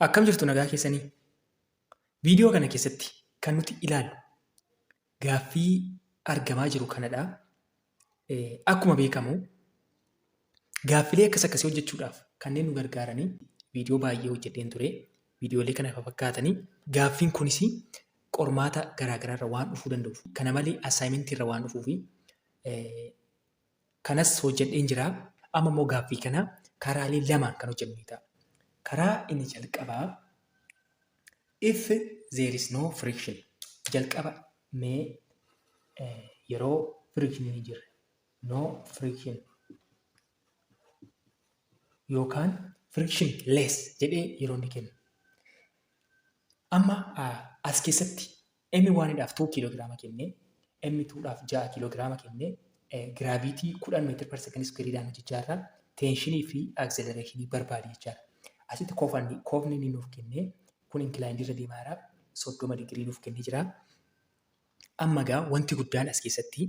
Akkam jirtu, nagaa keessanii? Viidiyoo kana keessatti kan nuti ilaallu gaaffii argamaa jiru kanadha. Akkuma beekamu gaaffilee akkas akkasii hojjechuudhaaf kanneen nu gargaaranii viidiyoo baay'ee hojjedheen ture. Viidiyoolee kana fakkaatanii gaaffiin kunis qormaata garaagaraarra waan dhufuu danda'uuf, kana malee assaayimentii irra waan dhufuuf kanas hojjedheen jira. Amma immoo gaaffii kana karaalee lamaan kan hojjennu ni ta'a. Karaa inni jalqabaa, if there is no friction, jalqaba mee yeroo friction hin jirre, no friction yookaan friction less jedhee yeroo inni kennu. Amma as keessatti M1 dhaaf 2 kiiloogiraama kennee, M2 dhaaf 6 kiiloogiraama kennee, gravity 10 meter per second squareedhaan hojjechaa irraa tensionii fi accelerationii barbaade jechaadha. Asitti kofanni koofni inni nuuf kennee kun inclined irra deemaa jira, 30 digirii nuuf kennee jira. Amma egaa wanti guddaan as keessatti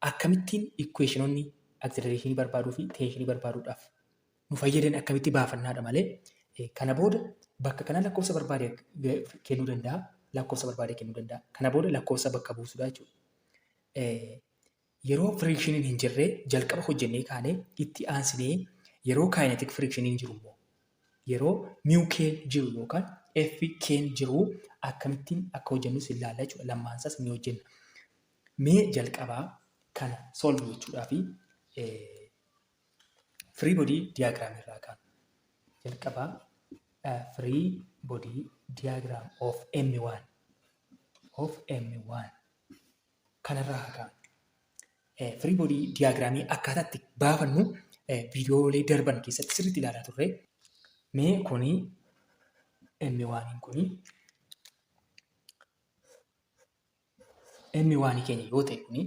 akkamittiin equationonni accelerationii barbaaduu fi tensionii barbaaduudhaaf nu fayyadan akkamitti baafannaadha malee, kana booda bakka kana lakkoofsa barbaade kennuu danda'a. Lakkoofsa barbaade kennuu danda'a. Kana booda lakkoofsa bakka buusuudha jechuudha. Yeroo frictioniin hin jirre jalqaba hojjennee kaanee, itti aansinee yeroo kinetic frictioniin jiru immoo, yeroo mu k'n jiru yookaan f k'n jiru akkamittiin akka hojjennus ilaalla jechuudha. Lammaansaas ni hojjenna. Mee jalqabaa kana solve gochuudhaa fi free body diagram irraa kaanu. Jalqabaa free body diagram of M1 kanarraa haa kaanu. Free body diagramii akkaataa itti baafannu viidiyoolee darban keessatti sirriitti ilaalaa turre. Mee kuni M1 kuni M1 keenya yoo ta'e, kuni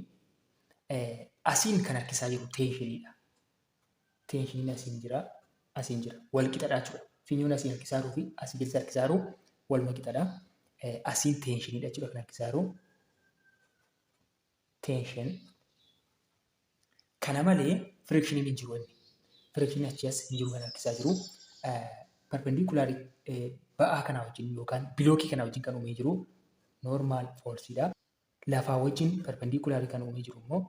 asiin kan harkisaa jiru tensioniidha. Tensioniin asiin jira, asiin jira. Wal qixadha jechuudha. Finyoon asiin harkisaa jiruu fi asii gadi harkisaa jiru waluma qixadha. Asiin tensioniidha jechuudha kan harkisaa jiru. Tension. Kana malee frictioniin hin jiru inni. Frictioniin achii as hin jiru kan harkisaa jiru. Perpendicularii ba'aa kanaa wajjin yookaan blockii kanaa wajjin kan uumee jiru normal forceidha. Lafaa wajjin perpendicularii kan uumee jiru immoo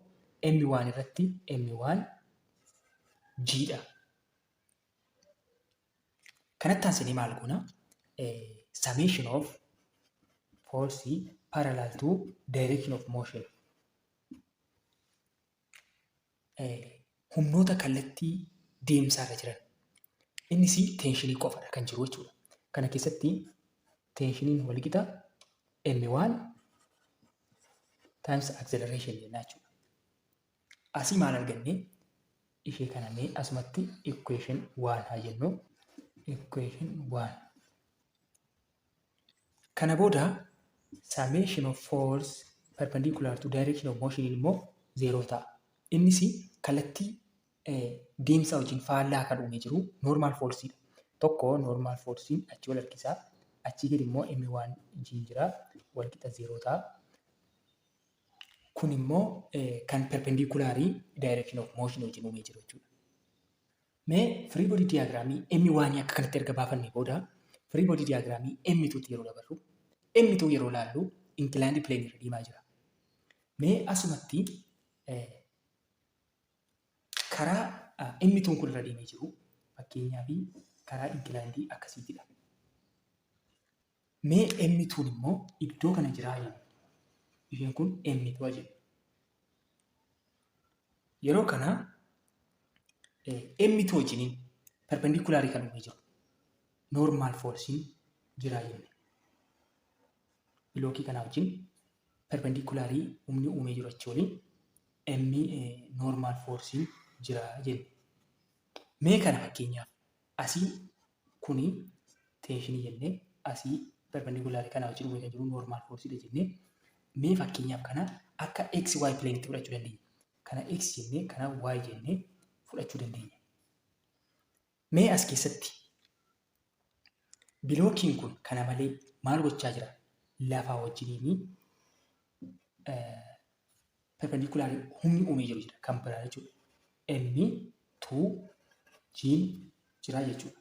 M1 irratti M1 G dha. Kanatti aansinee maal goona? Summation of force parallel to direction of motion. Humnoota kallattii deemsaarra jiran. Innis tensionii qofadha kan jiru jechuudha. Kana keessatti tensioniin walqixa M1 times acceleration jennaa jechuudha. Asii maal arganne? Ishee kana mee asumatti equation 1 haa jennu. Equation 1. Kana booda summation of force perpendicular to direction of motion immoo zeeroo ta'a. Innis kallattii deemsaa wajjin faallaa kan uumee jiru normal forceidha. Tokko normal forcein achii wal harkisaa, achii gadi immoo M1 G jira, wal qixa zeeroo ta'a. Kun immoo kan perpendicularii direction of motion wajjin uumee jiru jechuudha. Mee free body diagramii M1 akka kanatti erga baafannee booda free body diagramii M2 tti yeroo dabarru, M2 yeroo laallu inclined plane irra deemaa jira. Mee asumatti karaa M2 kun irra deemee jiru, fakkeenyaaf karaa inclined akkasiitidha. Mee M2 immoo iddoo kana jiraa jenna. Isheen kun M2 jenna. Yeroo kana M2 wajjiniin perpendicularii kan uumee jiru normal forcein jiraa jenne. Blockii kanaa wajjin perpendicularii humni uumee jiru achi waliin M normal forcein jira jenne. Mee kana fakkeenyaaf asii kuni tensionii jennee, asii perpendicularii kanaa wajjin uumee kan jiru normal forceidha jennee, mee fakkeenyaaf kana akka x y plane itti fudhachuu dandeenya. Kana x jennee, kana y jennee fudhachuu dandeenya. Mee as keessatti blockiin kun kana malee maal gochaa jira? Lafaa wajjiniin perpendicularii humni uumee jiru jira kan biraa jechuudha. M 2 G jira jechuudha.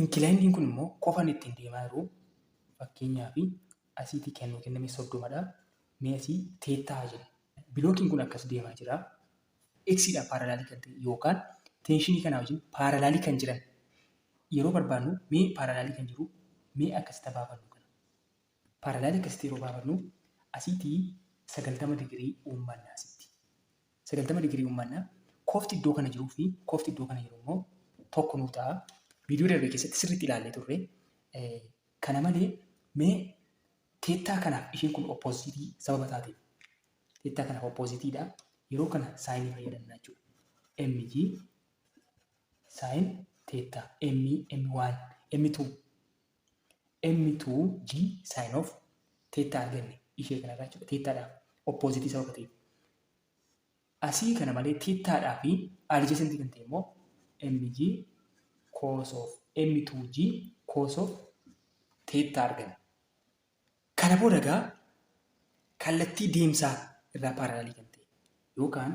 Inclinediin kun immoo kofan ittiin deemaa jiru, fakkeenyaaf asiitii kennuu kenname 30dha. Mee asii theta jenna. Blockiin kun akkas deemaa jira. Xiidhaan parallelii kan ta'e yookaan tensionii kanaa wajjin parallelii kan jiran yeroo barbaadnu, mee parallelii kan jiru mee akkasitti baafannu kana. Parallelii akkasitti yeroo baafannu asiitii 90 digirii uummanna asitti. 90 digirii uummanna. Kofti iddoo kana jiruu fi kofti iddoo kana jiru immoo tokko nuu ta'a. Viidiyoo darbe keessatti sirriitti ilaallee turre. Kana malee mee theta kanaaf isheen kun oppositeii sababa taateef, theta kanaaf oppositeiidha. Yeroo kana sineii fayyadamna jechuudha. mg sin theta m m1 m2 m2 g sin of theta arganne ishee kanarraa jechuudha. Thetadhaaf oppositeii sababa ta'eef. Asii kana malee thetadhaa fi adjacentii kan ta'e immoo mg cos of m2g cos of theta arganna. Kana booda egaa kallattii deemsaa irraa parallelii kan ta'e yookaan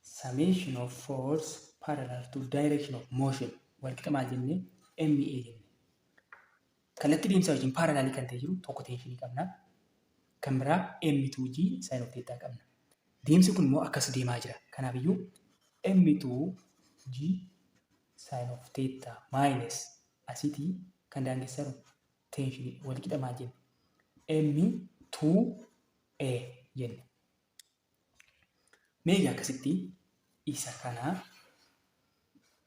summation of force parallel to direction of motion walqixa maal jennee? MA jenne. Kallattii deemsaa wajjin parallelii kan ta'e jiru tokko tensionii qabna. Kan biraa M2G sin of theta qabna. Deemsi kun immoo akkas deemaa jira. Kanaafiyyuu M2G sin of theta minus asiitii kan daangessaa jiru tensionii walqixa maal jenne? M2A jenne. Mee egaa akkasitti isa kana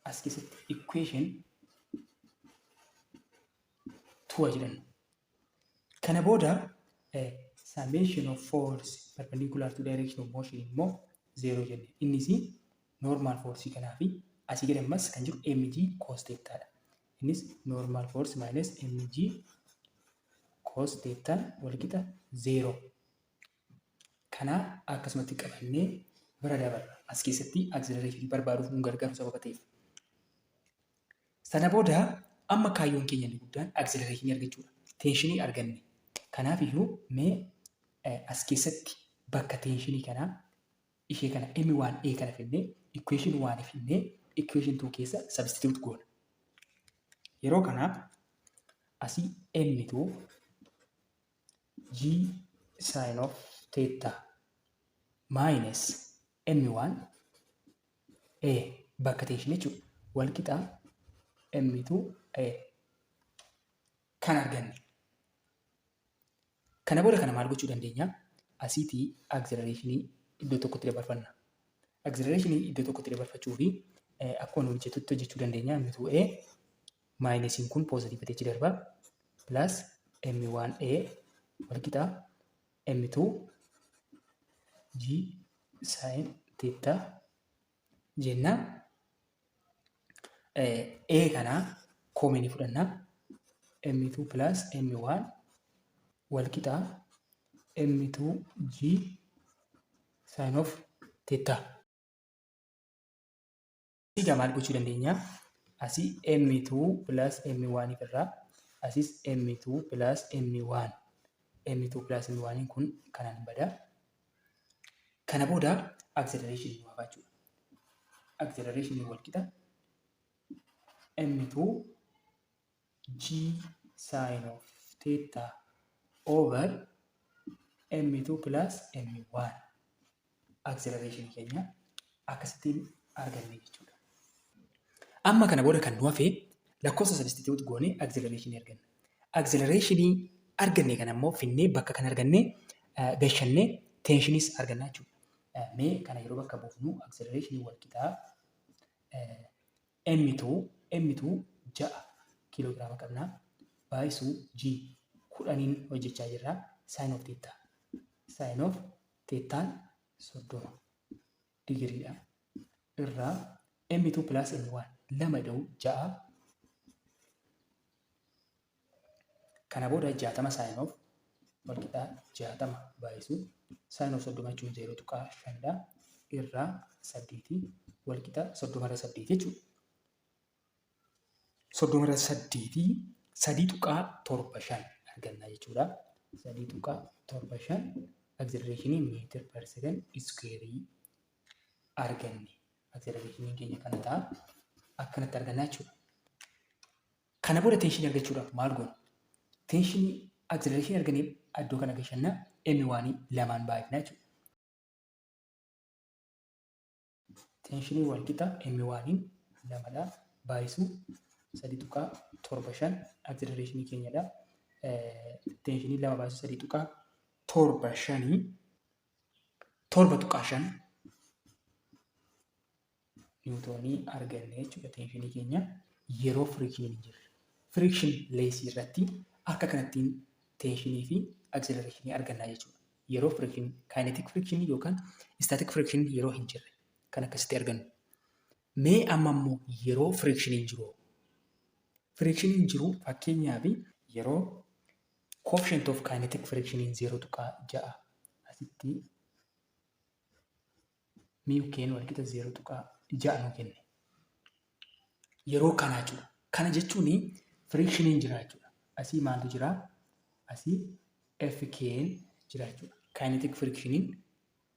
as keessatti equation 2 jedhannu. Kana booda summation of force perpendicular to direction of motion immoo 0 jenne. Innis normal force kanaa fi asii gadi ammas kan jiru mg cos theta dha. Innis normal force minus mg cos theta walqixa 0. Kana akkasumatti qabannee bira dabarra. As keessatti acceleration barbaaduuf nu gargaaru sababa ta'eef. Sana booda amma kaayyoon keenya inni guddaan acceleration argachuudha. Tensionii arganne. Kanaaf iyyuu mee as keessatti bakka tensionii kanaa ishee kana M1A kana finnee, equation 1 finnee, equation 2 keessa substitute goona. Yeroo kana asii M2 G sin of theta minus M1 A bakka tensionii jechuudha. Wal qixa M2 A kan arganne. Kana booda kana maal gochuu dandeenya? Asiitii acceleration iddoo tokkotti dabarfanna. Acceleration iddoo tokkotti dabarfachuu fi akkuma nu hojjetutti hojjechuu dandeenya. M2A minusiin kun positive ta'echi darba. Plus M1A wal qixa M2 G sin theta jenna. A kana commonii fudhanna. M2 plus M1 wal qixa M2 G sin of theta. Egaa maal gochuu dandeenya? Asii M2 plus M1 irraa, asis M2 plus M1, M2 plus M1 kun kanaan bada. Kana booda acceleration nu hafa jechuudha. Acceleration wal qixa M2 G sin of theta over M2 plus M1, acceleration keenya akkasittiin arganne jechuudha. Amma kana booda kan nu hafe lakkoofsa substitute goonee acceleration arganna. Acceleration arganne kana immoo finnee bakka kan arganne gashannee tensionis arganna jechuudha. Mee kana yeroo bakka buufnu acceleration wal qixaa M2, M2 6 kiiloogiraama qabna, baay'isuu G 10n hojjechaa jirra, sin of theta. Sin of thetaan 30 digiriidha. Irraa M2 plus M1, lama ida'u ja'a. Kana booda 60 sin of walqixaa 60 baay'isuu sin of 30 jechuun 0.5dha. Irraa saddeetii walqixa 30 irra saddeeti jechuudha. 30 irra saddeetii 3.75 arganna jechuudha. 3.75 acceleration meter per second square arganne. Acceleration keenya kana ta'a. Akkanatti argannaa jechuudha. Kana booda tensionii argachuudhaaf maal goona? Tensionii accelerationii argannee iddoo kana gashannaa, M1 lamaan baay'ifna jechuudha. Tensionii wal qixa M1 lamadha baay'isuu 3.75 accelerationii keenyadha. Tensionii lama baay'isuu 3.75, 7.5 niwutoonii arganne jechuudha tensionii keenya yeroo frictioniin hin jirre. Frictionlessii irratti akka kanattiin tensionii fi accelerationii argannaa jechuudha. Yeroo friction, kinetic friction yookaan static friction yeroo hin jirre kan akkasitti argannu. Mee amma immoo yeroo frictioniin jiru. Frictioniin jiru, fakkeenyaaf yeroo coefficient of kinetic frictioniin 0.6, asitti mu k'n wal qixa 0.6 nu kenne. Yeroo kanaa jechuudha. Kana jechuun frictioniin jira jechuudha. Asii maaltu jira? Asii FK'n jira jechuudha. Kinetic frictioniin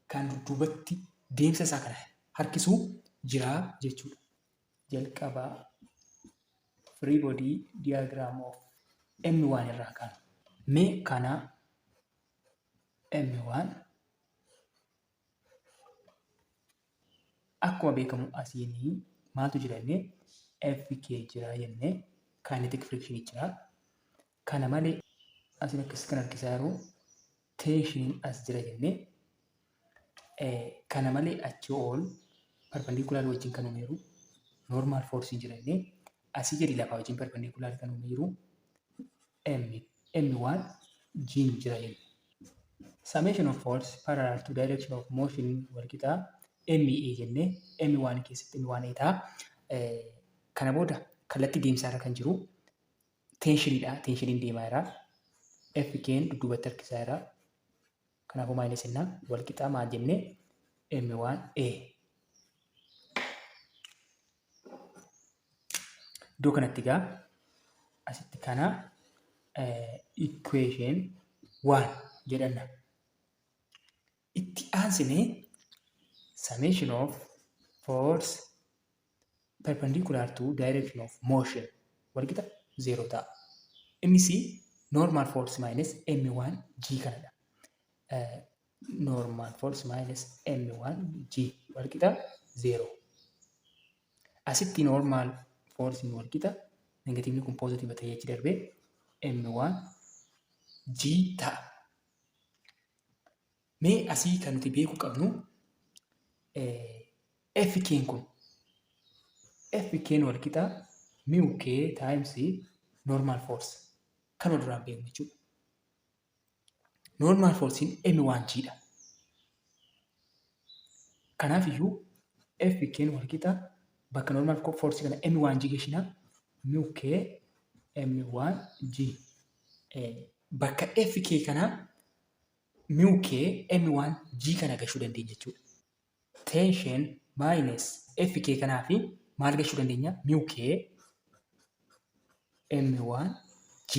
kan dudduubatti deemsa isaa kana harkisuu jira jechuudha. Jalqabaa free body diagram of M1 irraa kaanu. Mee kana M1 akkuma beekamu asiin maaltu jira jennee? FK jira jennee, kinetic friction jira. Kana malee asiin akkas kan harkisaa jiru tensioniin as jira jennee, kana malee achi ol perpendicular wajjin kan uumeeru normal force jira jennee, asii gadi lafaa wajjin perpendicular kan uumeeru M M1 G jira jenne. Summation of force parallel to direction of motion wal qixaa MA jennee, M1 keessatti M1 A ta'a. Kana booda kallattii deemsaa irra kan jiru tensioniidha. Tensioniin deemaa jira. FK'n dudduubatti harkisaa jira. Kanaafuu minus innaa wal qixaa maal jennee? M1 A. Iddoo kanatti egaa asitti kana equation 1 jedhanna. Itti aansinee summation of force perpendicular to direction of motion wal qixa 0 ta'a. Innis normal force minus M1 G kanadha. Normal force minus M1 G wal qixa 0. Asitti normal force wal qixa negatiivni kun positive ta'ee achi darbee M1 G ta'a. Mee asii kan nuti beekuu qabnu FK'n kun, FK'n wal qixa mu K times normal force kan duraan beeknu jechuudha. Normal forcein M1 G dha. Kanaaf iyyuu FK'n wal qixa bakka normal force kana M1 G gashinaa, mu K M1 G, bakka FK kana mu K M1 G kana gashuu dandeenya jechuudha. Tension minus FK kanaa fi maal gashuu dandeenya? Mu K M1 G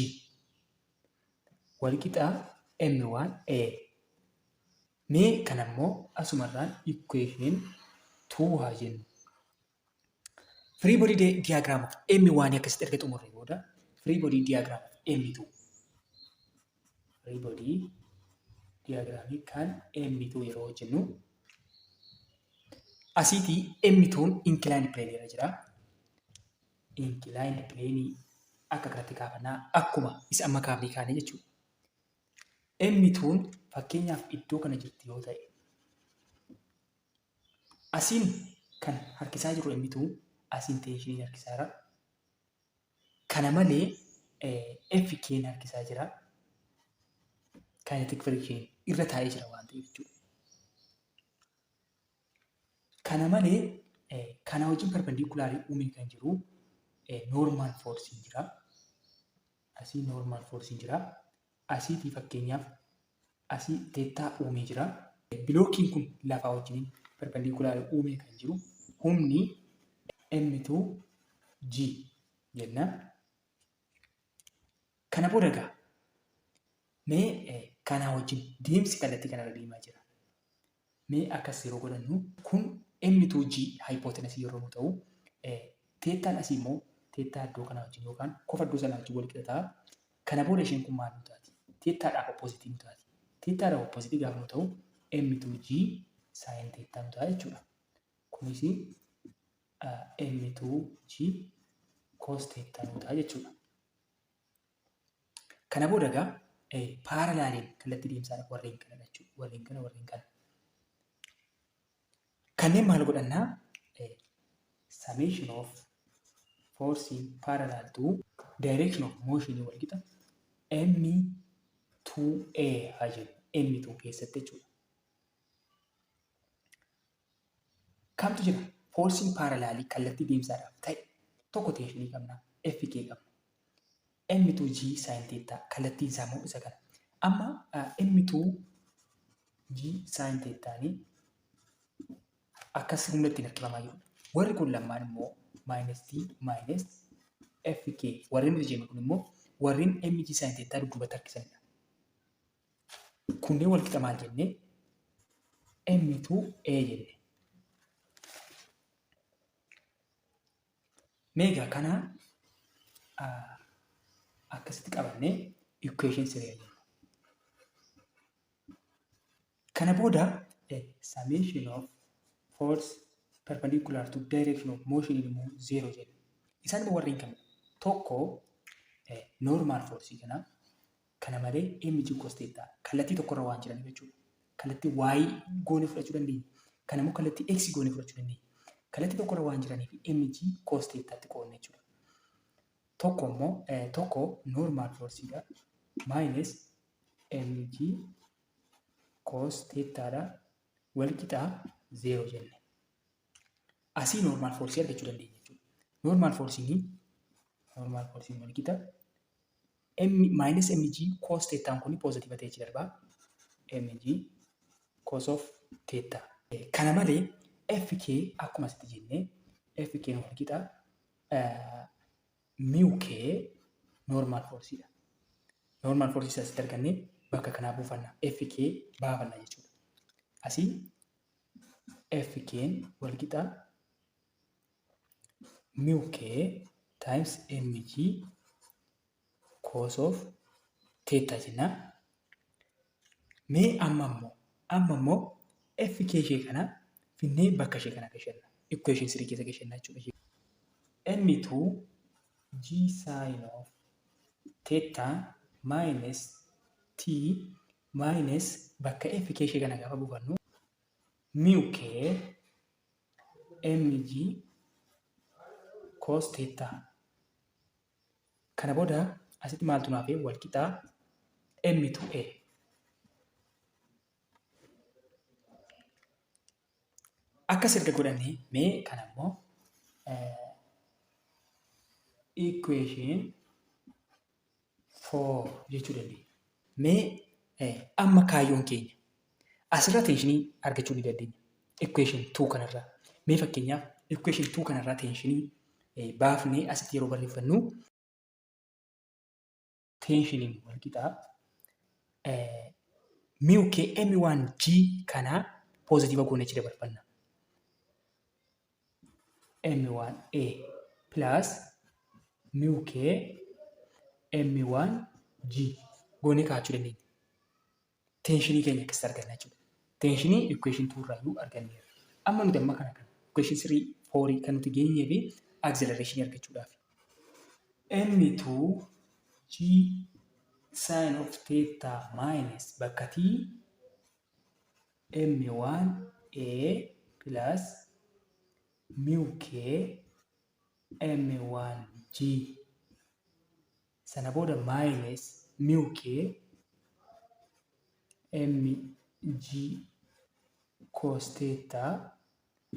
wal qixa M1 A. Mee kanammoo asumarraan equation 2 haa jennu. Free body diagram of M1 akkasitti erga xumurre booda free body diagram of M2. Free body diagramii kan M2 yeroo hojjennu asiitii M2 inclined plane irra jira. Inclined plane akka kanatti kaafannaa, akkuma isa amma kaafnee kaane jechuudha. M2 fakkeenyaaf iddoo kana jirti yoo ta'e, asiin kan harkisaa jiru M2, asiin tensioniin harkisaa jira. Kana malee FK'n harkisaa jira. Kinetic friction irra taa'ee jira waan ta'eef jechuudha. Kana malee kana wajjin perpendicularii uumee kan jiru normal force jira. Asii normal force jira. Asiitii fakkeenyaaf asii theta uumee jira. Blockiin kun lafaa wajjin perpendicularii uumee kan jiru humni M2 G jenna. Kana booda egaa mee kanaa wajjin deemsi kallattii kanarra deemaa jira. Mee akkas yeroo godhannu kun M2G hypotenuse yeroo nu ta'u, Thetaan asii immoo theta iddoo kanaa wajjin yookaan kofa iddoo sanaa wajjin wal qixa ta'a. Kana booda isheen kun maal nu taati? Thetaadhaaf opposite nu taati. Thetaadhaaf opposite gaafa nu ta'u M2G sin theta nu ta'a jechuudha. Kunis M2G cos theta nu ta'a jechuudha. Kana booda egaa paralleliin kallattii deemsaadhaaf warreen kana jechuudha. Warreen kana, warreen kana. Kanneen maal godhannaa? Summation of force parallel to direction of motion wal qixa M2A haa jennu. M2 keessatti jechuudha. Kamtu jira? Forceiin parallelii kallattii deemsaadhaaf ta'e tokko tensionii qabna, FK qabna. M2G sin theta kallattiin isaa immoo isa kana. Amma M2G sin thetaanii akkas humna ittiin harkifamaa jiru. Warri kun lamaan immoo minus T minus FK warreen nuti jennu kun immoo warreen MG sin theta dudduubatti harkisanidha. Kunneen wal qixa maal jennee? M2A jenne. Mee egaa kana akkasitti qabannee equation siree jenna. Kana booda summation of force perpendicular to direction of motion immoo zero jenna. Isaan immoo warreen kamidha? Tokko normal force kana, kana malee mg cos theta kallattii tokkorra waan jiraniif jechuudha. Kallattii y goonee fudhachuu dandeenya. Kana immoo kallattii x goonee fudhachuu dandeenya. Kallattii tokkorra waan jiraniif mg cos thetaatti qoodne jechuudha. Tokko immoo tokko normal forceidha minus mg cos thetaadha wal qixaa zero jenne. Asii normal force argachuu dandeenya jechuudha. Normal forceiin wal qixa m minus mg cos thetaan kun positive ta'ee achi darbaa, mg cos of theta. Kana malee fk akkuma asitti jennee fk wal qixa mu k normal forceidha. Normal force asitti argannee bakka kanaa buufanna, fk baafanna jechuudha. Asii fk wal qixa mu k times mg cos of theta jenna. Mee amma immoo fk ishee kana finnee bakka ishee kana gashanna. Equation 3 keessa gashanna jechuudha. M2 g sin of theta minus t minus bakka fk ishee kana gaafa buufannu mu k mg cos theta. Kana booda asitti maaltu naaf wal qixaa M2A. Akkas erga godhannee mee kana immoo equation 4 jechuu dandeenya. Mee amma kaayyoon keenya asirraa tensionii argachuu ni dandeenya. Equation 2 kanarraa. Mee fakkeenyaaf equation 2 kanarraa tensionii baafnee asitti yeroo barreeffannu tensioniin wal qixaa mu k m1g kanaa positive goonee achi dabarfanna. M1A plus mu k m1g goonee kaa'achuu dandeenya. Tensionii keenya akkasitti arganna jechuudha. Tensionii equation 2 irraa arganneerra. Amma nuti amma kana equation 3 4 kan nuti geenyee fi acceleration argachuudhaaf. M2 g sin of theta minus bakka t m1 a plus mu k m1 g sana booda minus mu k mg cos theta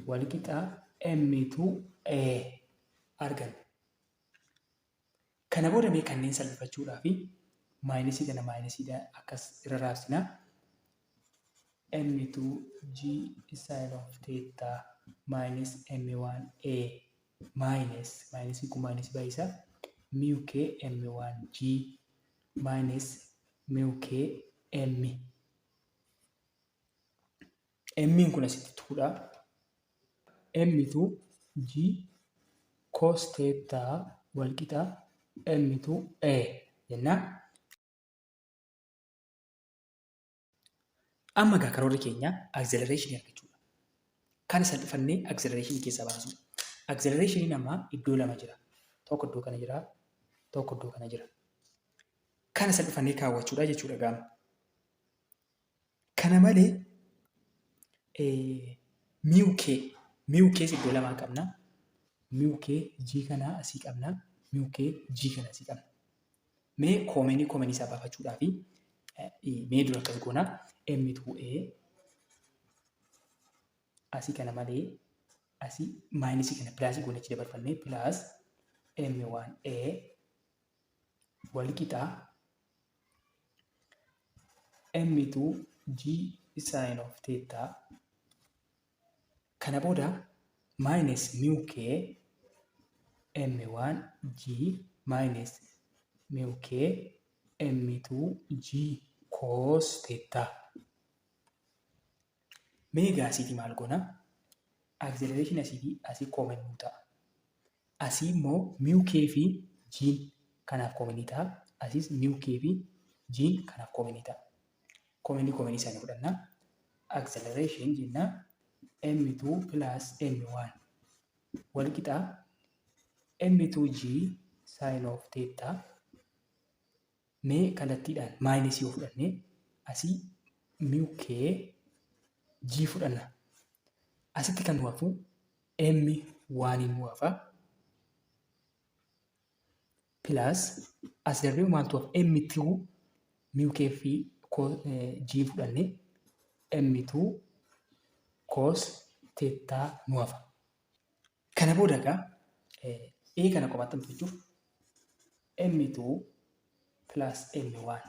wal qixa m2 a arganna. Kana booda mee kanneen salphifachuudhaaf minusii kana minusiidha akkas irra raabsina. M2 g sin of theta minus m1 a minus, minusiin kun minusii baay'isa, mu k m1 g minus mu k m. M'n kun asitti twodha. M2 g Cos theta wal qixa M2A jenna. Amma egaa karoorri keenya acceleration argachuudha. Kana salphifannee acceleration keessaa baasuudha. Acceleration amma iddoo lama jira. Tokko iddoo kana jira, tokko iddoo kana jira. Kana salphifannee kaawwachuudha jechuudha gaama. Kana malee mu k mu kees iddoo lamaa qabna. Mu k g kana asii qabna. Mu k g kana asii qabna. Mee koomenii koomenii isaa baafachuudhaaf mee dura akkas goona M2A asii kana malee asii maayinasii kana pilaasii goone achi dabarfannee pilaas M1A wal qixa M2G sin of theta kana booda minus mu k M1 G minus mu k M2 G cos theta. Mee egaa asiitii maal goona? Acceleration asiitii asii common nuu ta'a. Asii immoo mu k fi G kanaaf common ta'a. Asiis mu k fi G kanaaf common ta'a. Common common isaanii fudhanna. Acceleration jenna M2 plus M1 wal qixa M2G sin of theta. Mee kallattiidhaan maayinasii yoo fudhanne asii mu k g fudhanna. Asitti kan nu hafu m waaniin nu hafa. Plus as darbee maaltu hafa? M2 mu k fi g fudhanne M2 cos theta nu hafa. Kana booda egaa A kana kophaatti hambifachuuf M2 plus M1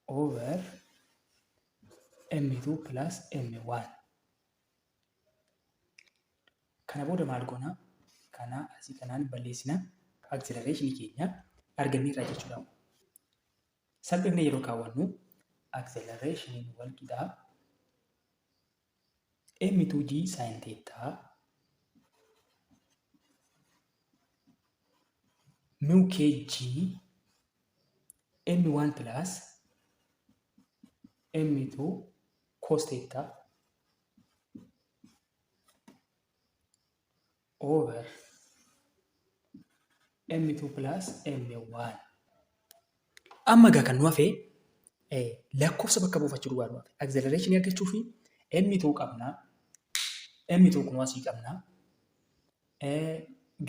over M2 plus M1. Kana booda maal goona? Kana asii kanaan balleessina, acceleration keenya arganneerra jechuudha. Salphifnee yeroo kaawwannu acceleration wal qixaa M2G sin theta mu kg M1 plus M2 cos theta over M2 plus M1. Amma egaa kan nu hafe lakkoofsa bakka buufachuu duwwaa nu hafe. Acceleration argachuu fi M2 qabna. M2 kun asii qabna.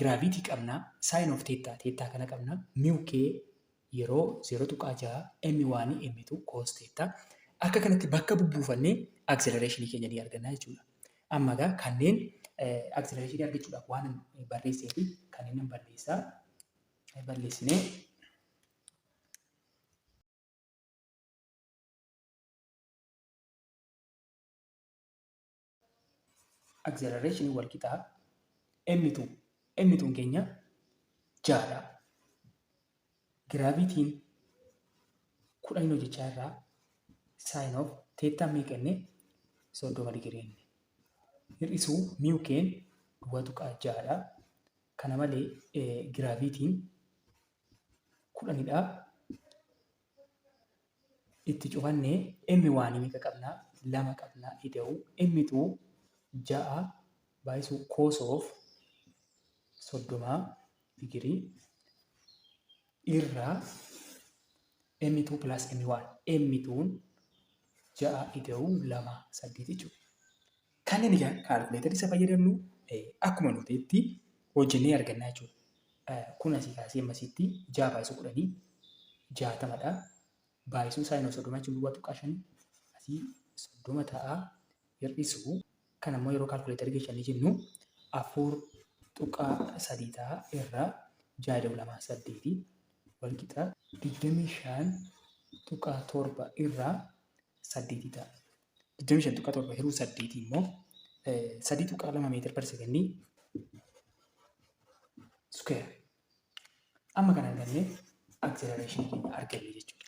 Gravity qabna. Sin of theta theta kana qabna. Mu k yeroo 0.6 M1 M2 cos theta. Akka kanatti bakka bubbuufannee acceleration keenya ni arganna jechuudha. Amma egaa kanneen acceleration argachuudhaaf waan barreessee fi kanneen nan balleessaa balleessinee acceleration wal qixaa M2 M2 keenya jaadha. Giraavitiin 10 hojjechaa irraa sin of theta meeqa inni 30 digirii inni. Hir'isuu mu keen 0.6dha. Kana malee giraavitiin 10dha. Itti cufannee M waanii meeqa qabnaa? Lama qabnaa ida'uu M2 ja'a baay'isuu cos of 30 digirii irraa M2 plus M1 M2 ja'a ida'uu lama saddeet jechuudha. Kanneen egaa kaalkuleetarii isa fayyadamnu akkuma nuti hojjennee argannaa jechuudha. Kun asii kaasee ammasitti ja'a baay'isuu 10 60dha. Baay'isuu saayinoo 30 jechuun 0.5 asii 30 ta'a hir'isuu kan ammoo yeroo kaalkuleetarii geessanii jennu 4.3 ta'a irraa ja'a ida'uu lama saddeeti wal qixa 25.7 irraa saddeetii ta'a. 25.7 hiruu saddeetii immoo 3.2 meetira per sekondii square. Amma kan arganne acceleration keenya arganne jechuudha.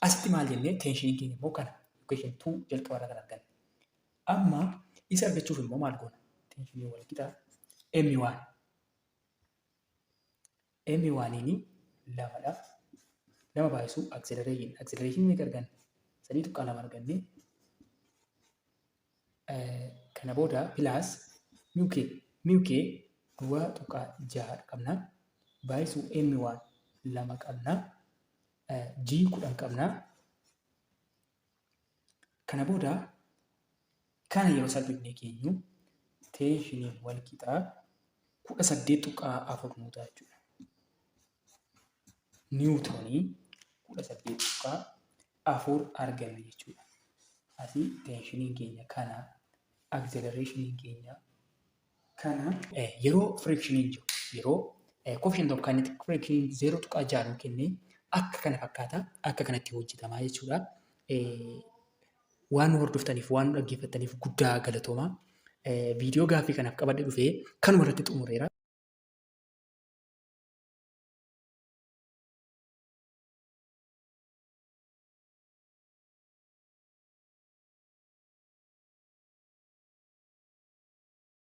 Asitti maal jennee tension keenya immoo kana equation 2 jalqaba irraa kan arganne. Amma isa argachuuf immoo maal goona? Tension wal qixa M1. M1 lamadha. Lama baay'isuu acceleration. Acceleration meeqa arganne? 3.2 arganne. Kana booda plus mu k. Mu k 0.6 qabna. Baay'isuu M1 lama qabna. G 10 qabna. Kana booda kana yeroo salphifnee keenyu tensioniin wal qixaa 18.4 nuu ta'a jechuudha. Niwutoonii 18.4 arganna jechuudha. Asii tensioniin keenya kana, accelerationiin keenya kana. Yeroo frictioniin jiru, yeroo coefficient of kinetic friction 0.6 nuu kennee, akka kana fakkaata, akka kanatti hojjetamaa jechuudha. Waan nu hordoftaniif, waan nu dhaggeeffattaniif guddaa galatoomaa. Viidiyoo gaaffii kanaaf qabadhe dhufee kanuma irratti xumureera.